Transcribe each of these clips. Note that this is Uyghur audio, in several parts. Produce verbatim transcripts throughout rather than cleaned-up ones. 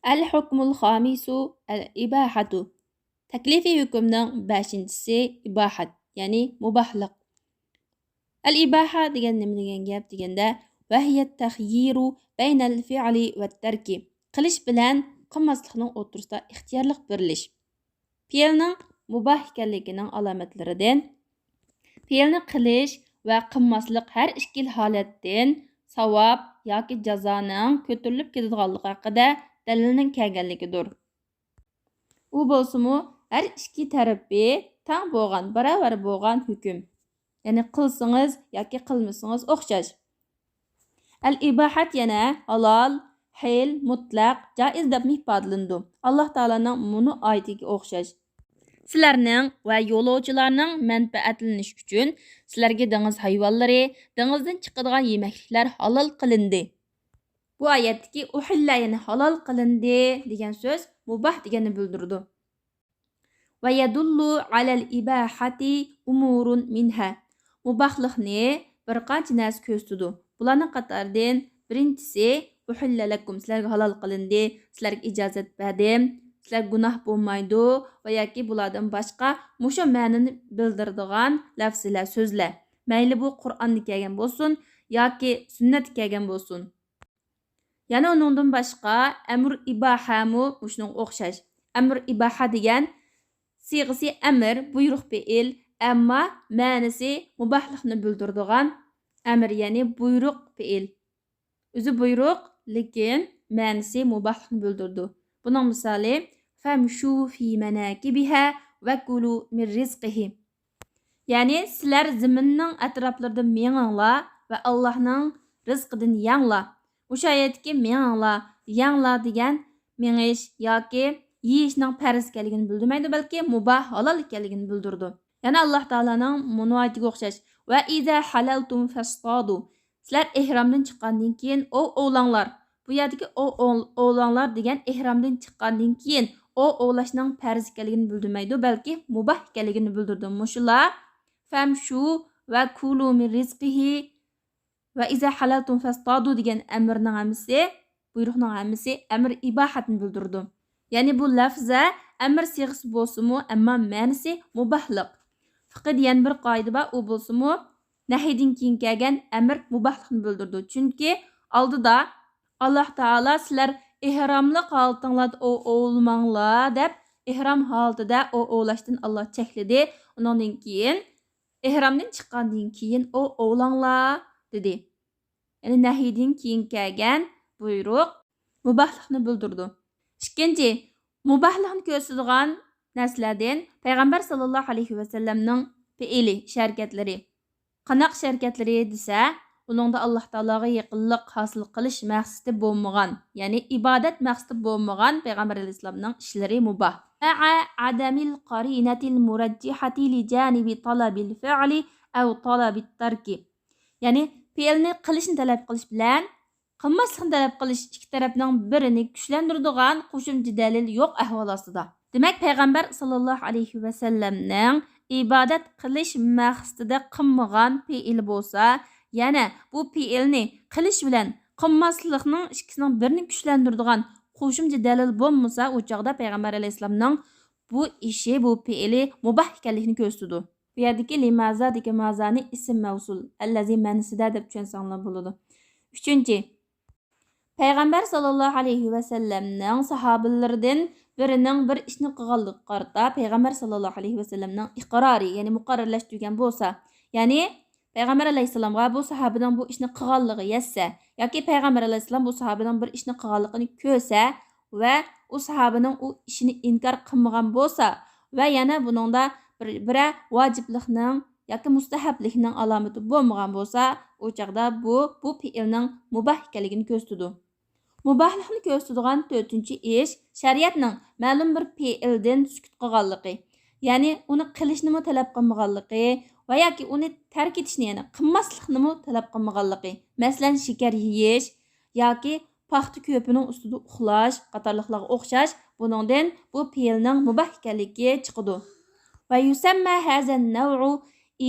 الحكم الخامس الإباحة. تەكلىفىي ھۆكۈمنىڭ بەشىنچىسى ئىباھەت، يەنى مۇباھلىق. ئەل ئىباھە دېگەن نېمە دېگەن گەپ دېگەندە، وهي التخيير بين الفعل والترك. قىلىش بىلەن قىلماسلىقنىڭ ئوتتۇرىسىدا ئىختىيارلىق بېرىلىش. پېئىلنىڭ مۇباھ ئىكەنلىكىنىڭ ئالامەتلىرىدىن، پېئىلنى قىلىش ۋە قىلماسلىق ھەر ئىككىلا ھالەتتىن ساۋاب ياكى جازانىڭ كۆتۈرۈلۈپ كېتىدىغانلىقى ھەققىدە دەلىلنىڭ كەلگەنلىكىدۇر. ئۇ بولسىمۇ ھەر ئىككى تەرىپى تەڭ بولغان، باراۋەر بولغان ھۆكۈم. يەنى قىلسىڭىز ياكى قىلمىسىڭىز ئوخشاش. ئەل ئىباھەت يەنە ھالال، ھىل، مۇتلەق، جائىز دەپمۇ ئىپادىلىنىدۇ. ئاللاھ تائالانىڭ مۇنۇ ئايىتىگە ئوخشاش. سىلەرنىڭ ۋە يولۇچىلارنىڭ مەنپەئەتلىنىشى ئۈچۈن سىلەرگە دېڭىز ھايۋانلىرى، دېڭىزدىن چىقىدىغان يېمەكلىكلەر ھالال قىلىندى. بۇ ئايەتتىكى ئۇھىللە، يەنى ھالال قىلىندى دېگەن سۆز مۇباھ دېگەننى بىلدۈرىدۇ. ويدل على الإباحة أمور منها. مۇباھلىقنى بىر قانچە نەرسە كۆرسىتىدۇ. بۇلارنىڭ قاتارىدىن بىرىنچىسى، أحل لكم، سىلەرگە ھالال قىلىندى، سىلەرگە ئىجازەت بەردىم، سىلەرگە گۇناھ بولمايدۇ ۋە ياكى بۇلاردىن باشقا مۇشۇ مەنىنى بىلدۈرىدىغان لەفزىلەر، سۆزلەر. مەيلى بۇ قۇرئاندا كەلگەن بولسۇن ياكى سۈننەتتە كەلگەن بولسۇن. يەنە ئۇنىڭدىن باشقا ئەمر ئىباھەمۇ مۇشۇنىڭغا ئوخشاش. ئەمر ئىباھە دېگەن سىيغىسى ئەمر، بۇيرۇق پېئىل، ئەمما مەنىسى مۇباھلىقنى بىلدۈرىدىغان ئەمر، يەنى بۇيرۇق پېئىل. ئۆزى بۇيرۇق، لېكىن مەنىسى مۇباھلىقنى بىلدۈرىدۇ. بۇنىڭ مىسالى، فامشوا في مناكبها وكلوا من رزقه. يەنى سىلەر زېمىننىڭ ئەتراپلىرىدا مېڭىڭلار ۋە ئاللاھنىڭ رىزقىدىن يەڭلار. مۇشۇ ئايەتتىكى مېڭىڭلار، يەڭلار دېگەن مېڭىش ياكى يېيىشنىڭ پەرز ئىكەنلىكىنى بىلدۈرمەيدۇ، بەلكى مۇباھ، ھالال ئىكەنلىكىنى بىلدۈرىدۇ. يەنە ئاللاھ تائالانىڭ مۇنۇ ئايىتىگە ئوخشاش، وإذا حللتم فاصطادوا. سىلەر ئېھرامدىن چىققاندىن كېيىن ئوۋ ئوۋلاڭلار. بۇ يەردىكى ئوۋ ئوۋ-، ئوۋلاڭلار دېگەن ئېھرامدىن چىققاندىن كېيىن ئوۋ ئوۋلاشنىڭ پەرز ئىكەنلىكىنى بىلدۈرمەيدۇ، بەلكى مۇباھ ئىكەنلىكىنى بىلدۈرىدۇ. مۇشۇلار فامشوا وكلوا من رزقه وإذا حللتم فاصطادوا دېگەن ئەمرنىڭ ھەممىسى، بۇيرۇقنىڭ ھەممىسى ئەمر ئىباھەتنى بىلدۈرىدۇ. يەنى بۇ لەفزە ئەمر سىيغىسى بولسىمۇ، ئەمما مەنىسى مۇباھلىق. فىقىدا يەنە بىر قائىدە بار، ئۇ بولسىمۇ نەھيدىن كېيىن كەلگەن ئەمر مۇباھلىقنى بىلدۈرىدۇ. چۈنكى ئالدىدا ئاللاھ تائالا سىلەر ئېھراملىق ھالىتىڭلاردا ئوۋ ئوۋلىماڭلار دەپ، ئېھرام ھالىتىدە ئوۋ ئوۋلاشتىن ئاللاھ چەكلىدى. ئۇنىڭدىن كېيىن ئېھرامدىن چىققاندىن كېيىن ئوۋ ئوۋلاڭلار دېدى. يەنى نەھيدىن كېيىن كەلگەن بۇيرۇق مۇباھلىقنى بىلدۈرىدۇ. ئىككىنچى، مۇباھلىقنى كۆرسىتىدىغان نەرسىلەردىن پەيغەمبەر ساللاللاھۇ ئەلەيھى ۋەسەللەمنىڭ پېئىلى، ئىش ھەرىكەتلىرى. قانداق ئىش ھەرىكەتلىرى دېسە، ئۇنىڭدا ئاللاھ تائالاغا يېقىنلىق ھاسىل قىلىش مەقسىتى بولمىغان، يەنى ئىبادەت مەقسىتى بولمىغان پەيغەمبەر ئەلەيھىسسالامنىڭ ئىشلىرى مۇباھ. مع عدم القرينة المرجحة لجانب طلب الفعل أو طلب الترك. يەنى پېئىلنى قىلىشنى تەلەپ قىلىش بىلەن قىلماسلىقنى تەلەپ قىلىش ئىككى تەرەپنىڭ بىرىنى كۈچلەندۈرىدىغان قوشۇمچە دەلىل يوق ئەھۋال ئاستىدا. دېمەك، پەيغەمبەر ساللاللاھۇ ئەلەيھى ۋەسەللەمنىڭ ئىبادەت قىلىش مەقسىتىدە قىلمىغان پېئىلى بولسا، يەنە بۇ پېئىلنى قىلىش بىلەن قىلماسلىقنىڭ ئىككىسىنىڭ بىرىنى كۈچلەندۈرىدىغان قوشۇمچە دەلىل بولمىسا، ئۇ چاغدا پەيغەمبەر ئەلەيھىسسالامنىڭ بۇ ئىشى، بۇ پېئىلى مۇباھ ئىكەنلىكىنى كۆرسىتىدۇ. بۇ يەردىكى لىمازا دېگەن مازانى ئىسىم مەۋسۇل، ئەللەزى مەنىسىدە دەپ چۈشەنسەڭلار بولىدۇ. ئۈچىنچى، پەيغەمبەر ساللاللاھۇ ئەلەيھى ۋەسەللەمنىڭ ساھابىلىرىدىن بىرىنىڭ بىر ئىشنى قىلغانلىقىغا قارىتا پەيغەمبەر ساللاللاھۇ ئەلەيھى ۋەسەللەمنىڭ ئىقرارى، يەنى مۇقەررەرلەشتۈرگەن بولسا، يەنى پەيغەمبەر ئەلەيھىسسالامغا بۇ ساھابىنىڭ بۇ ئىشنى قىلغانلىقى يەتسە، ياكى پەيغەمبەر ئەلەيھىسسالام بۇ ساھابىنىڭ بىر ئىشنى قىلغانلىقىنى كۆرسە ۋە ئۇ ساھابىنىڭ ئۇ ئىشىنى ئىنكار قىلمىغان بولسا ۋە يەنە بۇنىڭدا بىر، بىرەر ۋاجىپلىقنىڭ ياكى مۇستەھەبلىكنىڭ ئالامىتى بولمىغان بولسا، ئۇ چاغدا بۇ، بۇ پېئىلنىڭ مۇباھ ئىكەنلىكىنى كۆرسىتىدۇ. مۇباھلىقنى كۆرسىتىدىغان تۆتىنچى ئىش، شەرىئەتنىڭ مەلۇم بىر پېئىلدىن سۈكۈت قىلغانلىقى، يەنى ئۇنى قىلىشنىمۇ تەلەپ قىلمىغانلىقى ۋە ياكى ئۇنى تەرك ئېتىشنى، يەنى قىلماسلىقنىمۇ تەلەپ قىلمىغانلىقى. مەسىلەن، شېكەر يېيىش ياكى پاختا كۆپىنىڭ ئۈستىدە ئۇخلاش قاتارلىقلارغا ئوخشاش، بۇنىڭدىن بۇ پېئىلنىڭ مۇباھ ئىكەنلىكى چىقىدۇ. ويسمى هذا النوع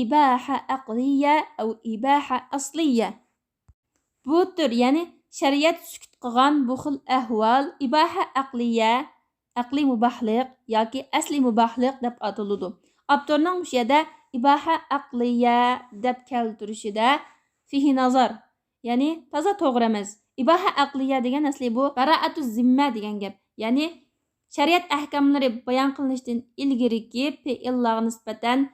إباحة عقلية أو إباحة أصلية. بۇ تۈر، يەنى شەرىئەت سۈكۈت قىلغان بۇ خىل ئەھۋال ئىباھە ئەقلىيە، ئەقلىي مۇباھلىق ياكى ئەسلىي مۇباھلىق دەپ ئاتىلىدۇ. ئاپتورنىڭ مۇشۇ يەردە ئىباھە ئەقلىيە دەپ كەلتۈرۈشىدە فىھى نازار، يەنى تازا توغرا ئەمەس. ئىباھە ئەقلىيە دېگەن ئەسلى بۇ باراءەتۇ زىممە دېگەن گەپ. يەنى شەرىئەت ئەھكاملىرى بايان قىلىنىشتىن ئىلگىرىكى پېئىللارغا نىسبەتەن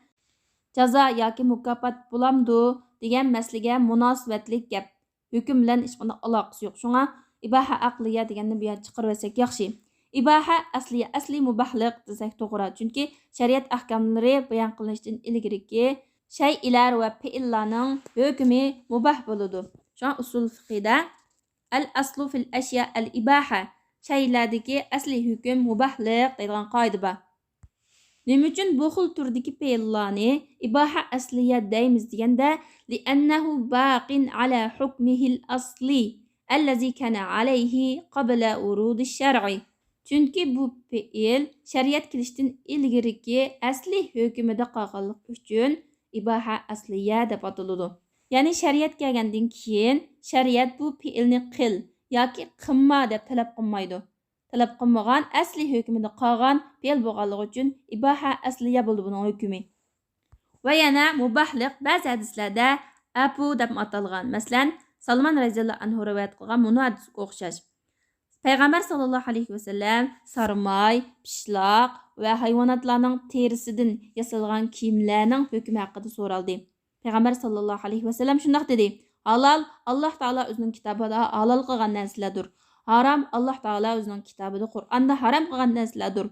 جازا ياكى مۇكاپات بولامدۇ دېگەن مەسىلىگە مۇناسىۋەتلىك گەپ. ھۆكۈم بىلەن ھېچقانداق ئالاقىسى يوق. شۇڭا ئىباھە ئەقلىيە دېگەننى بۇ يەردە چىقىرىۋەتسەك ياخشى. ئىباھە ئەسلىيە، ئەسلىي مۇباھلىق دېسەك توغرا. چۈنكى شەرىئەت ئەھكاملىرى بايان قىلىنىشتىن ئىلگىرىكى شەيئىلەر ۋە پېئىللارنىڭ ھۆكمى مۇباھ بولىدۇ. شۇڭا ئۇسۇل فىقھىدا «ئەل ئەسلۇ فىل ئەشيا ئەل ئىباھە»، شەيئىلەردىكى ئەسلىي ھۆكۈم مۇباھلىق دەيدىغان قائىدە بار. نېمە ئۈچۈن بۇ خىل تۈردىكى پېئىللارنى ئىباھە ئەسلىيە دەيمىز دېگەندە، لىئەننەھۇ باقىن ئەلا ھۇكمىھىل ئەسلى ئەللەزى كانە ئەلەيھى قابلە ۋۇرۇدىش شەرئى. چۈنكى بۇ پېئىل شەرىئەت كېلىشتىن ئىلگىرىكى ئەسلىي ھۆكمىدە قالغانلىقى ئۈچۈن ئىباھە ئەسلىيە دەپ ئاتىلىدۇ. يەنى شەرىئەت كەلگەندىن كېيىن شەرىئەت بۇ پېئىلنى قىل ياكى قىلما دەپ تەلەپ قىلمايدۇ. تەلەپ قىلمىغان، ئەسلىي ھۆكمىدە قالغان پېئىل بولغانلىقى ئۈچۈن ئىباھە ئەسلىيە بولىدۇ بۇنىڭ ھۆكمى. ۋە يەنە مۇباھلىق بەزى ھەدىسلەردە ئەپۇ دەپمۇ ئاتالغان. مەسىلەن، سالمان رەزىياللاھۇ ئەنھۇ رىۋايەت قىلغان مۇنۇ ھەدىسكە ئوخشاش. پەيغەمبەر ساللاللاھۇ ئەلەيھى ۋەسەللەم سارماي، پىشلاق ۋە ھايۋاناتلارنىڭ تېرىسىدىن ياسالغان كىيىملەرنىڭ ھۆكمى ھەققىدە سورالدى. پەيغەمبەر ساللاللاھۇ ئەلەيھى ۋەسەللەم شۇنداق دېدى: «ھالال ئاللاھ تائالا ئۆزىنىڭ كىتابىدا ھالال قىلغان نەرسىلەردۇر. ھارام ئاللاھ تائالا ئۆزىنىڭ كىتابىدا، قۇرئاندا ھارام قىلغان نەرسىلەردۇر.»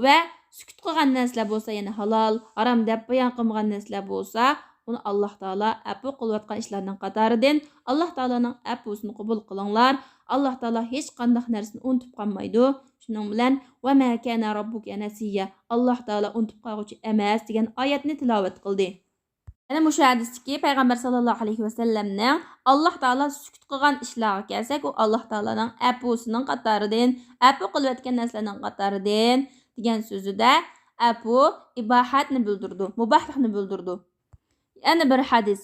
ۋە سۈكۈت قىلغان نەرسىلەر بولسا، يەنى ھالال، ھارام دەپ بايان قىلمىغان نەرسىلەر بولسا، ئۇنى ئاللاھ تائالا ئەپۇ قىلىۋاتقان ئىشلارنىڭ قاتارىدىن، ئاللاھ تائالانىڭ ئەپۇسىنى قوبۇل قىلىڭلار، ئاللاھ تائالا ھېچقانداق نەرسىنى ئۇنتۇپ قالمايدۇ. شۇنىڭ بىلەن «ۋە ما كانە رەببۇكە نەسىييا»، ئاللاھ تائالا ئۇنتۇپ قالغۇچى ئەمەس دېگەن ئايەتنى تىلاۋەت قىلدى. يەنە مۇشۇ ھەدىستىكى پەيغەمبەر ساللاللاھۇ ئەلەيھى ۋەسەللەمنىڭ ئاللاھ تائالا سۈكۈت قىلغان ئىشلارغا كەلسەك، ئۇ ئاللاھ تائالانىڭ ئەپۇسىنىڭ قاتارىدىن، ئەپۇ قىلىۋەتكەن نەرسىلەرنىڭ قاتارىدىن دېگەن سۆزىدە ئەپۇ ئىباھەتنى بىلدۈرىدۇ، مۇباھلىقنى بىلدۈرىدۇ. يەنە بىر ھەدىس: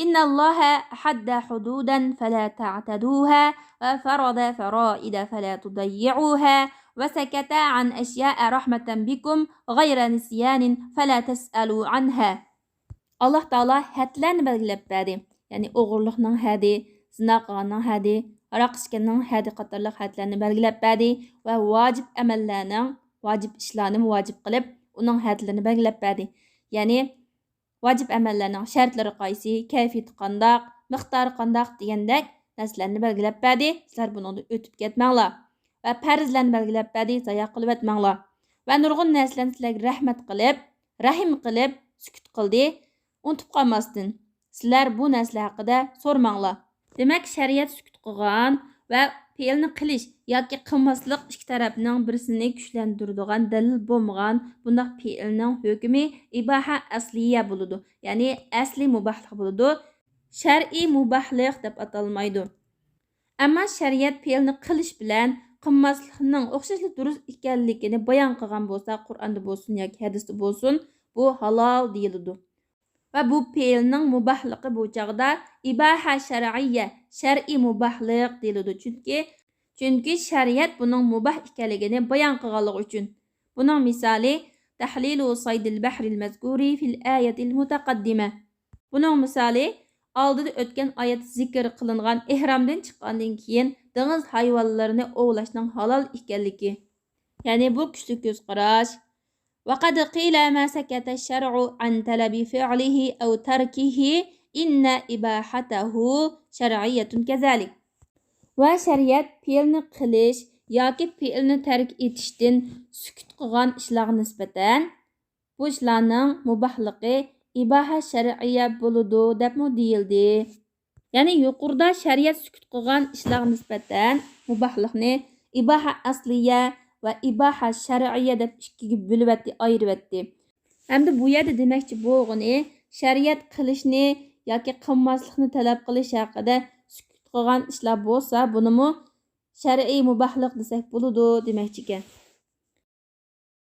«إن الله حد حدودا فلا تعتدوها وفرض فرائض فلا تضيعوها وسكت عن أشياء رحمة بكم غير نسيان فلا تسألوا عنها.» ئاللاھ تائالا ھەدلەرنى بەلگىلەپ بەردى. يەنى ئوغرىلىقنىڭ ھەدى، زىنا قىلغاننىڭ ھەدى، ھاراق ئىچكەننىڭ ھەدى قاتارلىق ھەدلەرنى بەلگىلەپ بەردى ۋە ۋاجىپ ئەمەللەرنىڭ، ۋاجىپ ئىشلارنىمۇ ۋاجىپ قىلىپ، ئۇنىڭ ھەدلىرىنى بەلگىلەپ بەردى. يەنى ۋاجىپ ئەمەللەرنىڭ شەرتلىرى قايسى، كەيپىيىتى قانداق، مىقدارى قانداق دېگەندەك نەرسىلەرنى بەلگىلەپ بەردى. سىلەر بۇنىڭدىن ئۆتۈپ كەتمەڭلار. ۋە پەرزلەرنى بەلگىلەپ بەردى، زايا قىلىۋەتمەڭلار. ۋە نۇرغۇن نەرسىلەرنى سىلەرگە رەھمەت قىلىپ، رەھىم قىلىپ سۈكۈت قىلدى، ئۇنتۇپ قالماستىن. سىلەر بۇ نەرسىلەر ھەققىدە سورىماڭلار. دېمەك، شەرىئەت سۈكۈت قىلغان ۋە پېئىلنى قىلىش ياكى قىلماسلىق ئىككى تەرەپنىڭ بىرسىنى كۈچلەندۈرىدىغان دەلىل بولمىغان بۇنداق پېئىلنىڭ ھۆكمى ئىباھە ئەسلىيە بولىدۇ، يەنى ئەسلىي مۇباھلىق بولىدۇ، شەرئىي مۇباھلىق دەپ ئاتالمايدۇ. ئەمما شەرىئەت پېئىلنى قىلىش بىلەن قىلماسلىقنىڭ ئوخشاشلا دۇرۇس ئىكەنلىكىنى بايان قىلغان بولسا، قۇرئاندا بولسۇن ياكى ھەدىستە بولسۇن، بۇ ھالال دېيىلىدۇ. ۋە بۇ پېئىلنىڭ مۇباھلىقى بۇ چاغدا ئىباھە شەرئىيە، شەرئىي مۇباھلىق دېيىلىدۇ. چۈنكى، چۈنكى شەرىئەت بۇنىڭ مۇباھ ئىكەنلىكىنى بايان قىلغانلىقى ئۈچۈن. بۇنىڭ مىسالى تەھلىلۇ سەيدىل بەھرىل مەزكۇرى فىل ئايەتىل مۇتەقەددىمە. بۇنىڭ مىسالى ئالدىدا ئۆتكەن ئايەت زىكىر قىلىنغان ئېھرامدىن چىققاندىن كېيىن دېڭىز ھايۋانلىرىنى ئوۋلاشنىڭ ھالال ئىكەنلىكى. يەنى بۇ كۈچلۈك كۆز قاراش. وقد قيل ما سكت الشرع عن طلب فعله أو تركه إن إباحته شرعية كذلك. ۋە شەرىئەت پېئىلنى قىلىش ياكى پېئىلنى تەرك ئېتىشتىن سۈكۈت قىلغان ئىشلارغا نىسبەتەن بۇ ئىشلارنىڭ مۇباھلىقى ئىباھە شەرئىيە بولىدۇ دەپمۇ دېيىلدى. يەنى يۇقىرىدا شەرىئەت سۈكۈت قىلغان ئىشلارغا نىسبەتەن مۇباھلىقنى ئىباھە ئەسلىيە ۋە ئىباھە شەرئىيە دەپ ئىككىگە بۆلۈۋەتتى، ئايرىۋەتتى. ھەمدە بۇ يەردە دېمەكچى بولغىنى، شەرىئەت قىلىشنى ياكى قىلماسلىقنى تەلەپ قىلىش ھەققىدە سۈكۈت قىلغان ئىشلار بولسا، بۇنىمۇ شەرئىي مۇباھلىق دېسەك بولىدۇ دېمەكچىكەن.